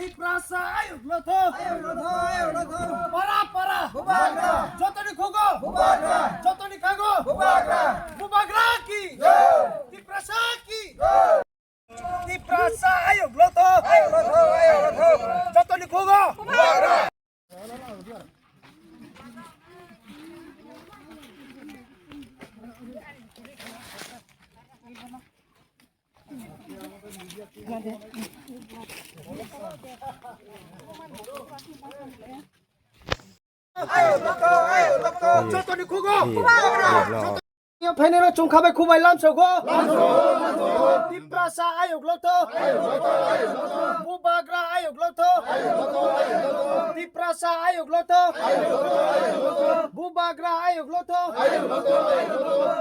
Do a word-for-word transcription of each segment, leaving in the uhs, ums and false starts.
Tiprasa ayuk lotho. Ayuk lotho, ayuk lotho. Para, para. Bubagra. Jotoni khugo. Bubagra. Jotoni khago. Bubagra. Bubagra ki. Jai. Tiprasa ki. Jai. Tiprasa ayuk lotho. Ayuk lotho, ayuk lotho. Jotoni khugo. Bubagra. Jotoni khugo. Phainai rok chungkha bai khubai lamsogo. Tiprasa ayuk lotho. Bubagra ayuk lotho. Tiprasa ayuk lotho. Bubagra ayuk lotho.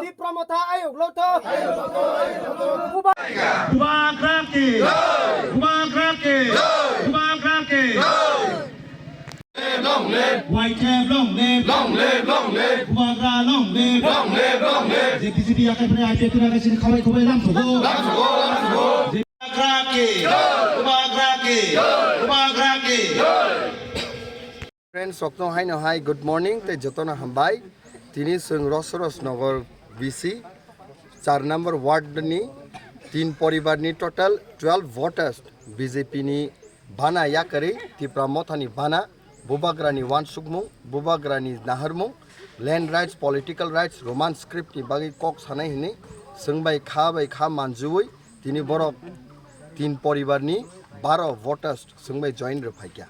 Tipra motha ayuk lotho. Bubagra ki. Bubagra ki. Bubagra ki. Long live! Y T F long live! Long live, long live! Bubagra long live! Long live, long live! Je B J P yakai phre I P F yakai sini khabai khubai lamsogo. Lamsogo, lamsogo! Bubagra ki! Bubagra ki! Bubagra ki! Friends, sokno haino hai, good morning, tei jotono hambai. Tini chwng Rosros Nagar B C, char number ward ni tin poribar ni total twelve voters B J P ni bana yakarwi Tipra Mothani bana, Bubagrani wansukmung, Bubagrani naharmung, land rights, political rights, Roman script ni bagwi kok sanai hwnwi swngbai kha bai kha manjuwi tini borok tin poribarni baro voters swngbai join rwphaikha.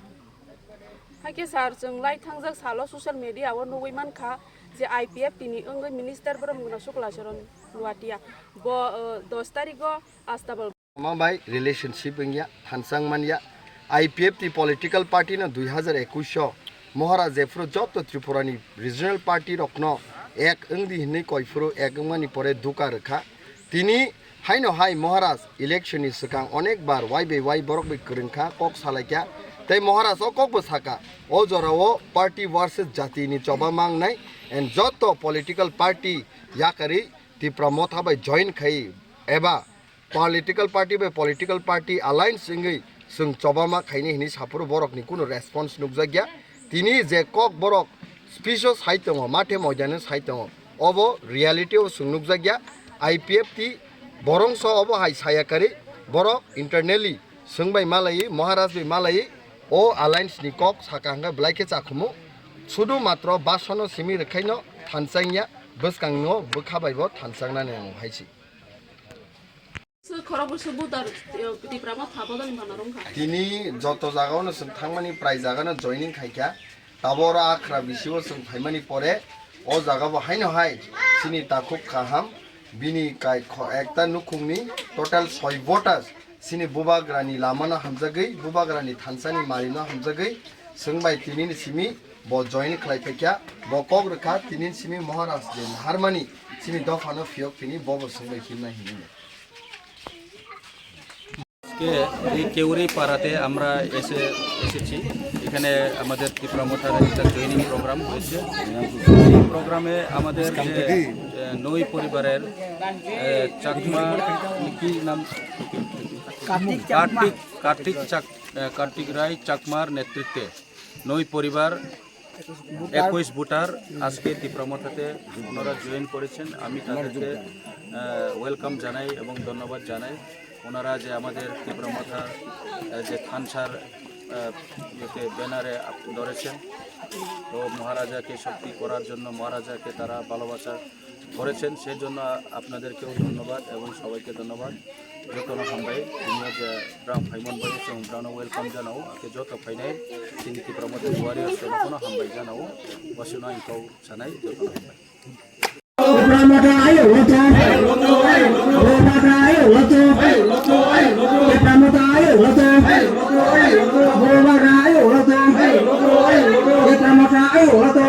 Hakhe sir, chwng lai thangjak salo social media o nugwi mankha je I P F T ni wngwi minister borok Mungna Sukla Charan Nuatia bo, uh, dos tarikgo Astabal Omo bai relationship wngya, thansang manya. I P F T political party no dui hazar ekush o Maharaj jephuru joto Tripura ni regional party rok no ek wngdi hinwi koiphuru ek wngmani pore duka rwkha. Tini haino hai Maharaj election ni swkang onek bar wai bai wai borok bai kwrwngkha, kok salaikha. Tei Maharaj o kok bo saka, o jora o party versus jati ni choba mangnai and joto political party yakarwi Tipra Motha bai join khai eba political party bai political party alliance wngwi chwng chobama khaini hinwi saphuru borokni kunu response nukjakya. Tini je kok borok speech o sai tongo, mathe moidano sai tongo, obo reality o chwng nukjakya. I P F T borongso obo hai saya kari borok internally chwng bai malaiwi, Maharaj bai malaiwi o alliance ni kok saka hwnkhe belai khe chakhumu. Sudu matro basono simi rwkhaino thanchangya, bwskangno bwkha bai bo thanchaknani ang hai si. Swk khorokbwswk voter, eh, Tipra Motha bodolni bana rwngkha. Tini joto jagao no chwng thangmani prai jagano joining khaikha. Tabora akhra bisingo chwng phaimani pore o jagabo haino hai chini takhuk kaham bini kai kho-, ekta nukhungni total soi voters chini Bubagrani lamano hamjagwi, Bubagrani thansani marino hamjagwi chwng bai tinini simi bo join khlai phaikha. Bo kok rwkha tinini simi Maharaj je naharmani chini dophano phiyok tini bobo chwng bai himna hinwi. আজকে এই কেউরি পাড়াতে আমরা এসে এসেছি। এখানে আমাদের ত্রিপুরা মথার একটা জয়েনিং প্রোগ্রাম হয়েছে। এই প্রোগ্রামে আমাদের যে, এ, নয় পরিবারের, এ, চাকমা, কি নাম? কার্তিক চাকমা। কার্তিক, কার্তিক চাক-, এ, কার্তিক রায় চাকমার নেতৃত্বে নয় পরিবার একুশ ভোটার আজকে ত্রিপুরা মথাতে ওনারা জয়েন করেছেন। আমি তাদেরকে, আহ, ওয়েলকাম জানাই এবং ধন্যবাদ জানাই। ওনারা যে আমাদের ত্রিপুরা মথার, আহ, যে থানসার, আহ, ইয়েতে ব্যানারে আপ-, ধরেছেন, তো মহারাজাকে শক্তি করার জন্য মহারাজাকে তারা ভালোবাসা করেছেন, সেজন্য আপনাদেরকেও ধন্যবাদ এবং সবাইকে ধন্যবাদ। Jotono hambai, tini je brang phaimon bai chwng brano welcome janao, ake joto phainai chini Tipra Motha warriors jotono hambai janao, wasino ang kok sanai jotono hambai. Tipra Motha ayuk lotho. Tipra Motha ayuk lotho. Tipra Motha ayuk lotho. Tipra Motha ayuk lotho. Tipra Motha ayuk lotho.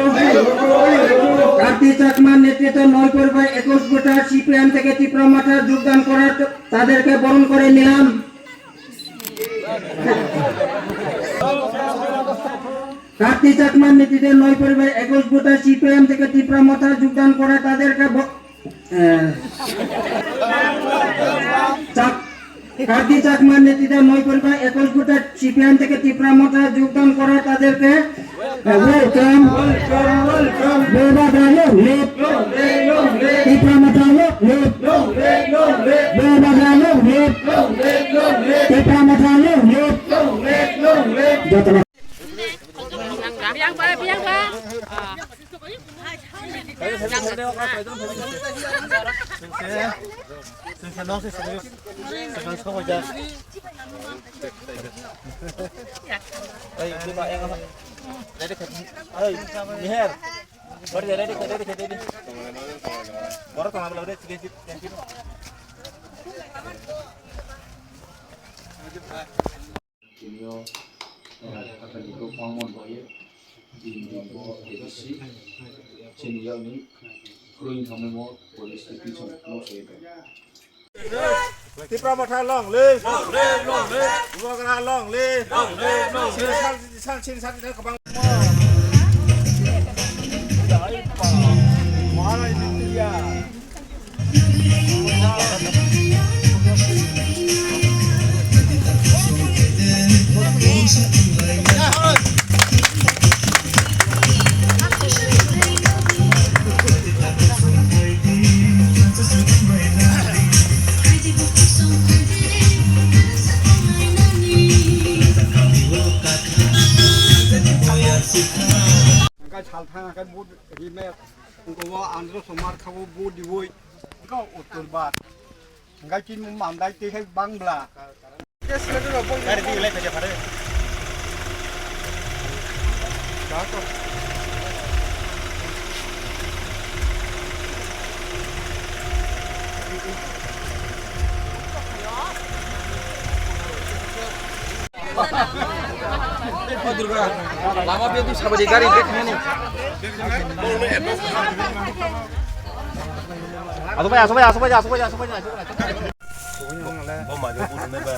Kartik চাকমার নেতৃত্বে নয় পরিবার একুশ voter CPM থেকে ত্রিপুরা মথার যোগদান করার তাদেরকে বরণ করে নিলাম। কার্তিক চাকমার নেতৃত্বে নয় পরিবার একুশ ভোটার সিপিএম থেকে ত্রিপুরা মথায় যোগদান করে তাদেরকে ব-, এ, চাক-, কার্তিক চাকমার নেতৃত্বে নয় পরিবার একুশ গোটা সিপিআইএম থেকে টিপ্রা মোর্চা যোগদান করা তাদেরকে welcome। Bubagra long live। Tipra Motha long live। Bubagra long live। Tipra Motha long live। যত Tini o, eh, hathani bwkhak mon boye, din din bo A D C, chini yakni kwrwi thangmani police station no se. Tipra Motha long live! Long live, long live! Bubagra long live! Long live, long live! Sini sal, sini sal, sini sal, sini sal, kwbang. Hingke salthang hingke but rimet, hingke o andro somar kha o but riui, hingke o uttor bar. Hingke chini mandai tei hai bangla. Gari di lai kaja phare. O Durga, lama biyadi sabari gari bek nani. Asok bai, asok bai, asok bai, asok bai, asok bai, asok bai. Bo ma jo bu ne ba.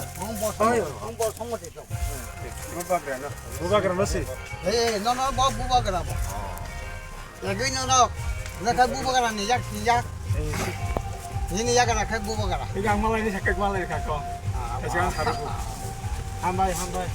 Bubagra no si. Hey, no, no, bo Bubagra bo. Lagwi no no. Na khai Bubagra ni yak, ni yak. Ni ni yak na khai Bubagra. Iga malai ni sakai malai kha ko. Ese ang saru. Hambai, hambai.